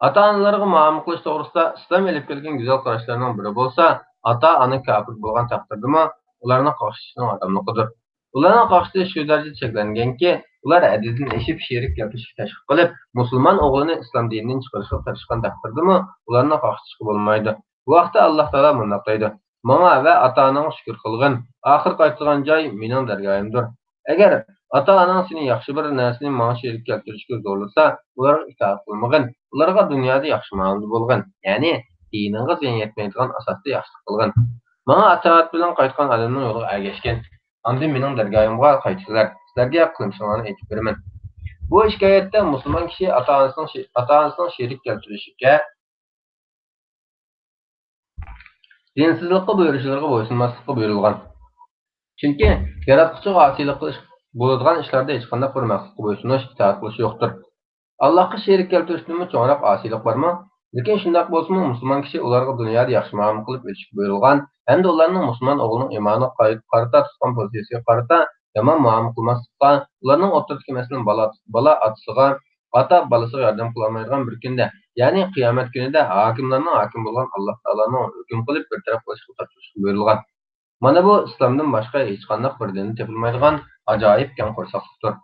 ئاتا-ئانىلارغا مۇئامىلە قىلىش توغرىسىدا ئىسلام ئېلىپ كەلگەن گۈزەل قاراشلارنىڭ بىرى بولسا، ئاتا-ئانا كاپىر بولغان تەقدىردىمۇ ئۇلارنى قاقشىتىشنىڭ ھاراملىقىدۇر. ئۇلارنى قاقشىتىش شۇ دەرىجىدە چەكلەنگەنكى، ئۇلار ھەددىدىن ئېشىپ شېرىك كەلتۈرۈشكە تەشۋىق قىلىپ، مۇسۇلمان ئوغلىنى ئىسلام دىنىدىن چىقىرىشقا تىرىشقان تەقدىردىمۇ ئۇلارنى قاقشىتىشقا بولمايدۇ. بۇ ھەقتە ئاللاھ تائالا مۇنداق دەيدۇ: «ماڭا ۋە ئاتا-ئاناڭغا شۈكۈر قىلغىن. ئاخىر قايتىدىغان جاي مېنىڭ دەرگاھىمدۇر.» ئەگەر ئاتا-ئاناڭ سېنى ياخشى بىر نەرسىنى ماڭا شېرىك كەلتۈرۈشكە زورلىسا، ئۇلارغا ئىتائەت قىلمىغىن. ئۇلارغا دۇنيادا ياخشى مۇئامىلىدە بولغىن، يەنى دىنىڭغا زىيان يەتمەيدىغان ئاساستا ياخشىلىق قىلغىن. ماڭا ئىتائەت بىلەن قايتقان ئادەمنىڭ يولىغا ئەگەشكىن. ئاندىن مېنىڭ دەرگاھىمغا قايتىسىلەر، سىلەرگە قىلمىشىڭلارنى ئېيتىپ بېرىمەن. بۇ ھېكايەتتە مۇسۇلمان كىشى ئاتا-ئانىسىنىڭ شې-، ئاتا-ئانىسىنىڭ شېرىك كەلتۈرۈشىگە، دىنسىزلىققا بۇيرۇشلىرىغا بويسۇنماسلىققا بۇيرۇلغان. چۈنكى ياراتقۇچىغا ئاسىيلىق قىلىش بولىدىغان ئىشلاردا ھېچقانداق بىر مەخلۇققا بويسۇنۇش، ئىتائەت قىلىش يوقتۇر. ئاللاھقا شېرىك كەلتۈرۈشتىنمۇ چوڭراق ئاسىيلىق بارمۇ؟ لېكىن شۇنداق بولسىمۇ، مۇسۇلمان كىشى ئۇلارغا دۇنيادا ياخشى مۇئامىلە قىلىپ ئۆتۈشكە بۇيرۇلغان ھەمدە ئۇلارنىڭ مۇسۇلمان ئوغلىنىڭ ئىمانىغا قاي-، قارىتا تۇتقان پوزىتسىيىسىگە قارىتا يامان مۇئامىلە قىلماسلىققا، ئۇلارنىڭ ئوتتۇرىدىكى مەسىلىنى بالا، بالا ئاتىسىغا، ئاتا بالىسىغا ياردەم قىلالمايدىغان بىر كۈندە، يەنى قىيامەت كۈنىدە ھاكىملارنىڭ ھاكىمى بولغان ئاللاھ تائالانىڭ ھۆكۈم قىلىپ بىر تەرەپ قىلىشقا تاپشۇرۇشقا بۇيرۇلغان. مانا بۇ ئىسلامدىن باشقا ھېچقانداق بىر دىندا تېپىلمايدىغان ئاجايىپ كەڭ قورساقلىقتۇر.